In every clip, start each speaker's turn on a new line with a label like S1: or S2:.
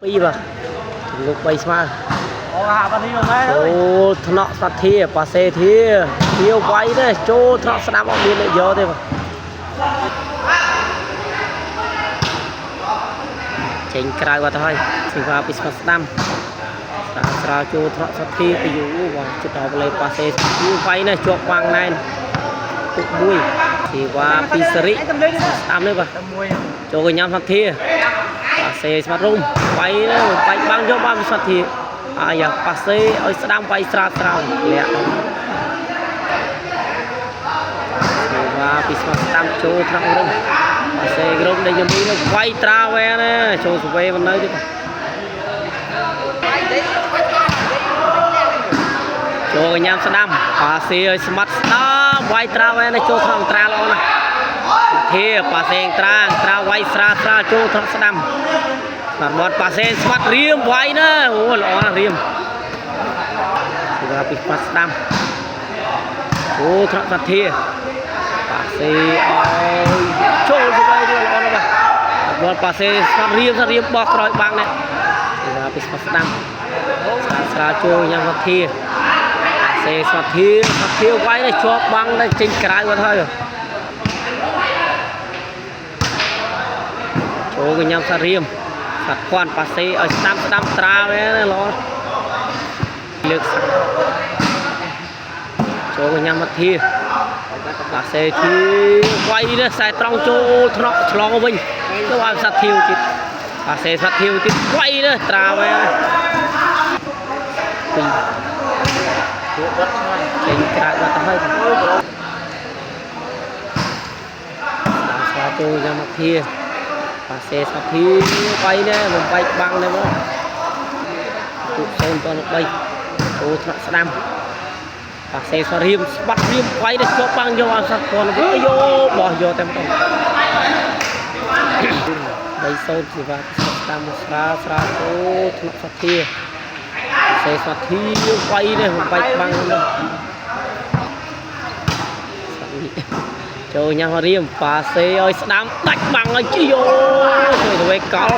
S1: 2បាទជំនុក3ស្មើ
S2: អូហាបានេះមកមែន
S1: ចូលថ្នាក់សទ្ធាប៉ាសេធាធាវាយទេចូលថ្នាក់ស្ដាប់អត់មានអ្នកយកទេបាទចេញក្រៅបាត់ទៅហើយស៊ីវ៉ាពីស្មាត់ស្ដាំស្រាលស្រាលចូលថ្នាក់សទ្ធាទៅយូរបាទជិតដល់បលេប៉ាសេធាវាយនេះជាប់វាងណែនទុកមួយស៊ីវ៉ាពីសរិស្ដាំនេះបាទ
S2: មួយ
S1: ចូលកញ្ញាំសទ្ធាប៉ាសេស្មាត់រុំវាយនេះបាច់បាំងយកបានពីសទ្ធាអាយ៉ាប៉ាសេឲ្យស្ដាំវាយស្រាលស្រាលលាក់ សេវាពីស្មាត់ស្ដាំចូលថ្នាក់រុំប៉ាសេក្រុមដេញមីនោះវាយត្រាវែណាចូលសវេមិននៅទេបាទចូលកញ្ញាំស្ដាំប៉ាសេឲ្យស្មាត់ស្ដាំវាយត្រាវែណាចូលថ្នាក់ត្រាល្អណាស់ធាប៉ាសេត្រាត្រាវាយស្រាស្រាចូលថ្នាក់ស្ដាំស្មាត់បត់ប៉ាសេស្មាត់រៀមវាយណាអូល្អណាស់រៀមសេវាពីស្មាត់ស្ដាំចូលថ្នាក់សទ្ធា ប៉ាសេឲ្យចូលទៅវិញល្អណាស់បាទបលប៉ាសេស្វាត់រៀមស្វាត់រៀមបោះក្រោយបាំងនេះគេថាពីស្វាត់ស្ដាំស្រាលស្រាលចូលញ៉ាំសទ្ធាប៉ាសេស្វាត់ធាស្វាត់ធាវាយនេះជាប់បាំងតែចេញក្រៅបាត់ហើយចូលកញ្ញាំស្វាត់រៀមស្វាត់ខ្វាន់ប៉ាសេឲ្យស្ដាំស្ដាំត្រាមែនល្អលើកចូលកញ្ញាំសទ្ធា បាសេធីវាយនេះខ្សែត្រង់ចូលថ្នាក់ឆ្លងវិញទៅឲ្យសត្វធីវទៀតបាសេសត្វធីវទៀតវាយនេះត្រាវែពីរ
S2: ពួកបាត់ឆ្ងាញ់
S1: ចេញក្រៅបាត់ទៅហើយតាមស្វាចូលយ៉ាងមកធាបាសេសត្វធីវាយនេះបំបែកបាំងនេះមកទូ0ត3ចូលថ្នាក់ស្ដាំបាសេសរៀមស្បាត់រៀមវាយនេះជាប់បាំងយកឲ្យសត្វគាត់អាយោបោះយកតែម្ដង 3សូនជីវ៉ាស្ដាំស្រាស្រាចូលថ្នាក់សទ្ធាសេសទ្ធាវាយនេះបំបែកបាំងនោះចូលញ៉ាំរៀមប៉ាសេឲ្យស្ដាំដាច់បាំងឲ្យជីយោជួយទៅវេកល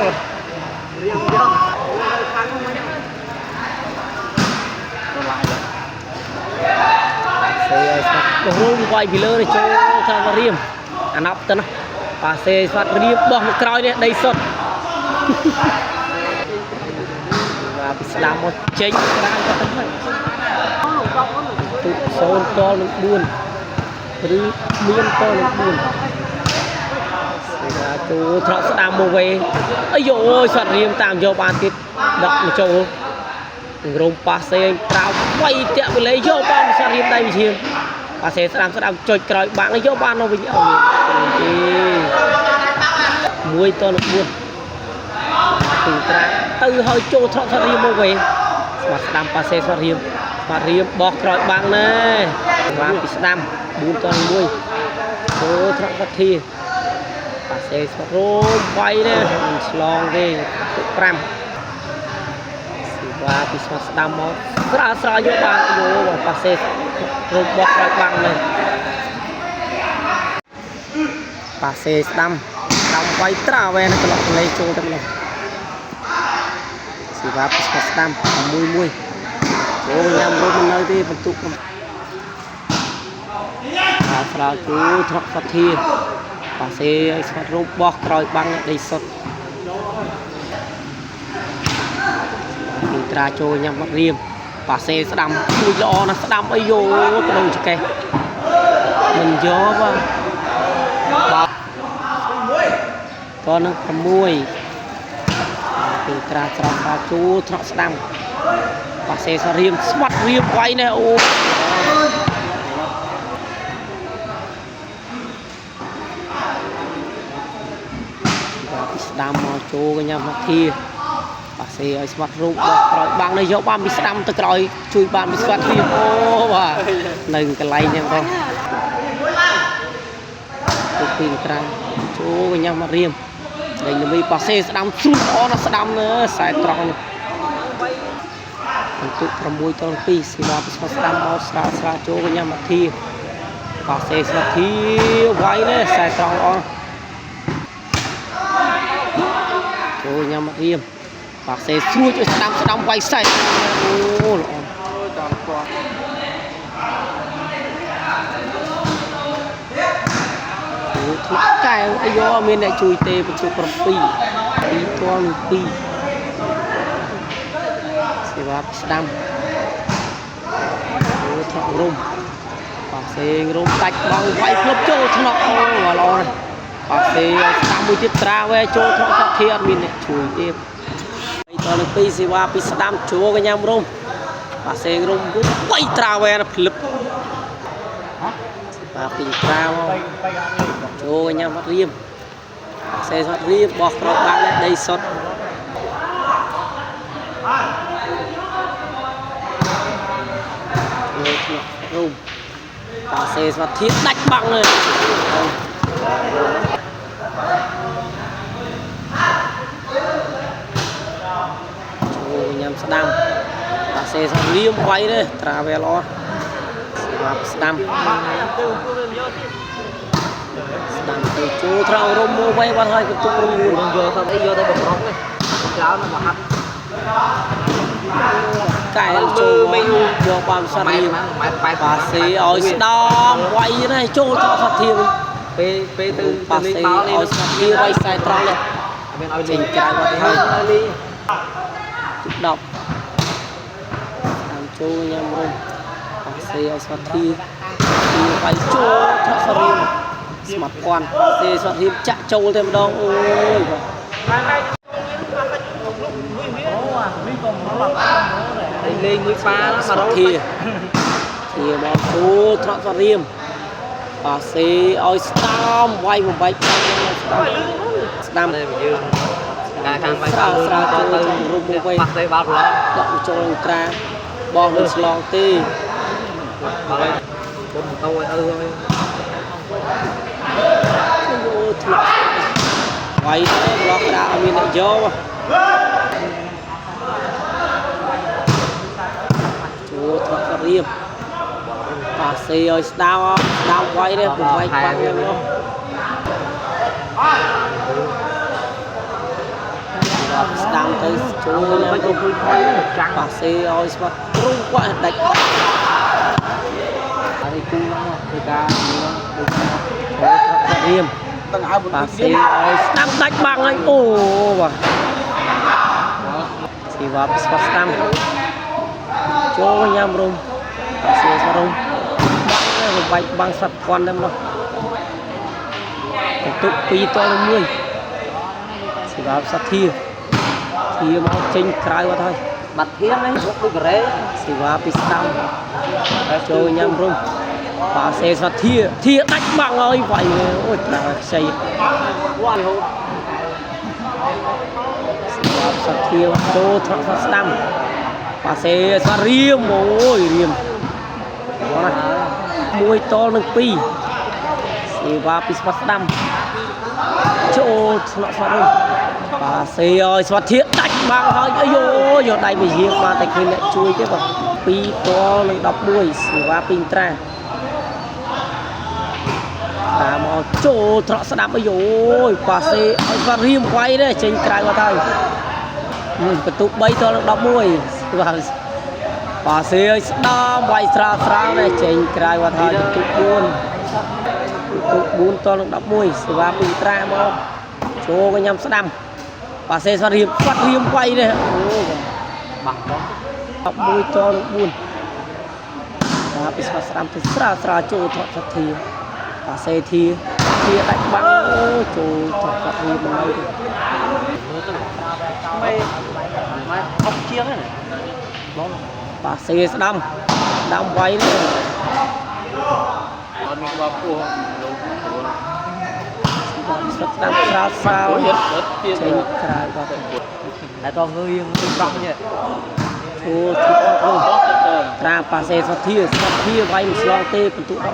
S2: រៀងយកខាងនោះមកទៅឡាយ
S1: សេឲ្យស្ដាំរុំវាយពីលើនេះចូលថារៀមអាណប់ទៅណាប៉ាសេស្វាត់រៀមបោះមកក្រោយនេះដីសុតបាទពីស្ដាំមកចេញក្រៅទៅហើយ ទុ0តនឹង4ឬមានតនឹង4សេវាចូលត្រកស្ដាំមកវេអាយអូយស្វាត់រៀមតាមយកបានទៀតដកមកចូលរោមប៉ាសេត្រាវវាយតាក់វិលេយកបានស្វាត់រៀមដៃវិជាប៉ាសេស្ដាំស្ដាំចុចក្រោយបាំងយកបាននៅវិញអត់មានទេ1តនឹង4ទូត្រាទៅហើយចូលត្រកស្វាត់រៀមមកវេស្វាត់ស្ដាំប៉ាសេស្វាត់រៀម បាទរៀមបោះក្រោយបាំងណែបាំងពីស្ដាំ4ត1ចូលត្រកវធាប៉ាសេស្វាត់រោមវាយណែមិនឆ្លងទេទុក5ស៊ីវ៉ាពីស្វាត់ស្ដាំមកស្រាលស្រាលយកបានយោបាទប៉ាសេរោមបោះក្រោយបាំងណែប៉ាសេស្ដាំស្ដាំវាយត្រាវែនៅក្លុកលេចូលតែម្ដងស៊ីវ៉ាពីស្វាត់ស្ដាំ1 1ចូលញ៉ាំរុំមិននៅទេបន្ទុកអាស្រាលគូត្រកសទ្ធាប៉ាសេឲ្យស្វាត់រូបបោះក្រោយបាំងដីសុតពីត្រាចូលញ៉ាំបាត់រៀមប៉ាសេស្ដាំជួយល្អណាស់ស្ដាំអីយោប្ដូរចកេះមិនយកបាទបាទតនឹង6ពីត្រាច្រកស្រាលចូលត្រកស្ដាំប៉ាសេសរៀមស្បាត់រៀមវាយនេះអូបាទពីស្ដាំមកចូលកញ្ញាមកធាប៉ាសេឲ្យស្បាត់រូបបោះក្រោយបាំងនេះយកបានពីស្ដាំទៅក្រោយជួយបានពីស្បាត់រៀមអូបាទនៅកន្លែងនេះបងទូពីក្រៅចូលកញ្ញាមករៀមលេងល្មីប៉ាសេស្ដាំស្រួលល្អណាស់ស្ដាំណែខ្សែត្រង់នេះបន្ទុក6ត2សេវាពីស្វាត់ស្ដាំមកស្រាលស្រាលចូលកញ្ញាមកធាប៉ាសេស្វាត់ធាវាយនេះខ្សែត្រង់ល្អចូលញ៉ាំមករៀម ប៉ាសេស្រួចឲ្យស្ដាំស្ដាំវាយសែតអូល្អ
S2: ដល់គាត់
S1: អូធ្លាក់កែវអាយ៉មានអ្នកជួយទេបន្ទុក7 2ទាល់នឹង2សេវាស្ដាំអូធ្លាក់រុំប៉ាសេរុំដាច់បងវាយផ្លឹបចូលថ្នាក់អូល្អណាស់ប៉ាសេឲ្យស្ដាំមួយទៀតត្រាវែចូលថ្នាក់សធាអត់មានអ្នកជួយទេ3តនឹង2សេវាពីស្ដាំចូលកញ្ញាំរុំប៉ាសេរុំវាយត្រាវែផ្លឹបសេវាពីត្រាវចូលញ៉ាំអត់រៀមសេសអត់រៀមបោះក្របបាក់ដីសុតចូលថ្នាក់រុំប៉ាសេសអត់ធៀបដាច់បាំងเลยចូលញ៉ាំស្ដាំប៉ាសេសអត់រៀមវាយទេត្រាវែលអត់ស្ដាំស្ដាំស្ដាំទៅចូលត្រង់រុំមកវាយបាត់ហើយបន្ទុករុំមួយ
S2: យកទៅអីយកទៅបំរុងនេះច្រើនណាស់មកហាត់
S1: កែចូលមកយកបានសរី
S2: ម៉ែត្រ80
S1: ប៉ាសេឲ្យស្ដាំវាយណាចូលថតសធាវិញ
S2: ពេលពេលទៅ
S1: ប៉ាសេឲ្យស្ដាំវាយខ្សែត្រង់នេះ
S2: មានឲ្យ
S1: ចេញក្រៅបាត់ហើយ
S2: ឲ្យលី
S1: ទី10តាមចូលញ៉ាំរុំប៉ាសេឲ្យសធាទីវាយចូលថតសរីស្មាត់ពាន់ប៉ាសេសធាចាក់ចូលតែម្ដងអូយបាទ
S2: លេងមួយប៉ា
S1: សធាធាមកចូលត្រកសរៀមប៉ាសេឲ្យស្ដាំវាយបំបែកស្ដាំស្ដាំ
S2: នេះយើងការខាងបាយ
S1: ស្រាលស្រាលចូលរុំមកវិញ
S2: ប៉ះទេបាល់ប្រឡង
S1: ដកចូលនឹងត្រាបោះមិនឆ្លងទេ
S2: បាល់ពុំតោឲ្យឪហើយ
S1: អូធ្លាក់វាយទេប្លុកដាក់អត់មានអ្នកយកចូលត្រកសរៀមប៉ាសេឲ្យស្ដាំស្ដាំវាយទេបំបែកបាំងយ៉ាងនោះ ស្ដាំទៅចូលញ៉ាំរុំប៉ាសេឲ្យស្វាត់រុំគាត់ដាច់
S2: អរិគូហ្នឹងធ្វើការដូច
S1: ចូលរៀម
S2: តឹងឲ្យ
S1: ប៉ាសេឲ្យស្ដាំដាច់បាំងហើយអូបាទសេវាស្វាត់ស្ដាំចូលញ៉ាំរុំប៉ាសេស្វាត់រុំបាំងបំបាច់បាំងស្វាត់គាត់តែម្ដងបន្ទុក2ត1សេវាសធាធាមកចេញក្រៅអត់ហើយ
S2: បាត់ធៀងហ្នឹងដូចកូរ៉េ
S1: សេវាពីស្ដាំចូលញ៉ាំរុំប៉ាសេស្វាធាធាដាច់បាំងហើយវាយអូយត្រាខ្ចី
S2: វ៉ាហូត
S1: សធាចូលត្រកស្ដាំប៉ាសេស្វារៀមអូយរៀមបងណា1តនឹង2សេវាពីស្វាស្ដាំចូលថ្នាក់ស្វារុំប៉ាសេឲ្យស្វាធាដាច់បាំងហើយអាយយកដៃទៅយាងបានតែឃើញអ្នកជួយទេបាទ2តនឹង11សេវាពីត្រាតាមមកចូលត្រកស្ដាប់អាយយប៉ាសេឲ្យគាត់រៀមវាយទេចេញក្រៅអត់ហើយបន្ទុក3ទល់នឹង11បាទប៉ាសេឲ្យស្ដាំវាយស្រាលស្រាលទេចេញក្រៅអត់ហើយបន្ទុក4បន្ទុក4ទល់នឹង11សេវាពីត្រាមកចូលក៏ញ៉ាំស្ដាំប៉ាសេស្វារៀមគាត់រៀមវាយទេអូ
S2: បាក់បង
S1: 11ទល់នឹង4បាទពីស្វាស្ដាំទៅស្រាលស្រាលចូលត្រកសធាប៉ាសេធាធាដាច់បាំងអូចូលត្រកសធាមកហើយទេ
S2: មិនមិនអប់ជាងហ្នឹងបង
S1: ប៉ាសេស្ដាំស្ដាំវាយនេះ
S2: អត់មានក្បាលពោះលោក
S1: ស្ដាំស្រាលស្រាល
S2: ទៀត
S1: ចេញក្រៅបាត់
S2: តែតងើយយើងប្រក់នេះ
S1: ចូលធៀបអត់នោះត្រាប៉ាសេសធាសធាវាយមិនឆ្លងទេបន្ទុក13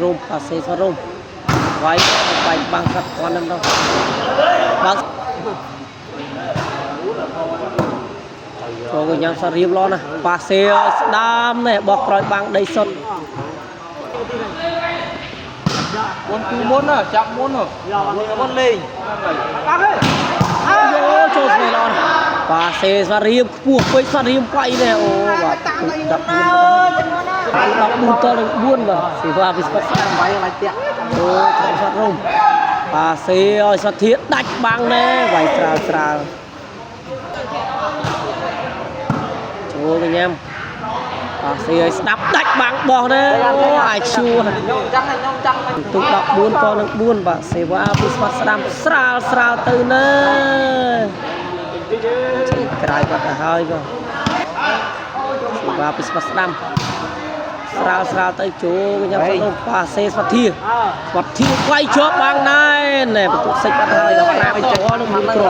S1: រុំប៉ាសេសរុំវាយបាញ់បាំងកាត់គាត់នឹងដល់បាំងចូលកញ្ញាសរៀបល្អណាស់ប៉ាសេឲ្យស្ដាមនេះបោះក្រោយបាំងដីសុត
S3: មុនគូមុនណាចាប់មុនហ៎
S2: មុនលេងបាក់ហេ
S1: យោចូលស្វែងល្អណាស់ប៉ាសេស្វារៀមខ្ពស់ពេកស្វារៀមវាយនេះអូបាទ14 14តនឹង4បាទសេវាពីស្វាត់ស្ដាំ
S2: បាយឡាច់តាក់
S1: អូចូលស្វាត់រុំប៉ាសេឲ្យស្វាត់ធាដាច់បាំងណែវាយស្រាលស្រាលចូលទៅញ៉ាំប៉ាសេឲ្យស្ដាប់ដាច់បាំងបោះណែអូអាយឈួ
S2: ខ្ញុំចាំខ្ញុំចាំ
S1: ទុក14តនឹង4បាទសេវាពីស្វាត់ស្ដាំស្រាលស្រាលទៅណែចេញក្រៅបាត់ទៅហើយបាទសេវាពីស្វាត់ស្ដាំស្រាលស្រាលទៅចូលញ៉ាំស្រុំប៉ាសេស្វាត់ធាស្វាត់ធាវាយជាប់បាំងណែណែបន្ទុកសិចបាត់ហើយដល់5តនឹង4គ្រាប់។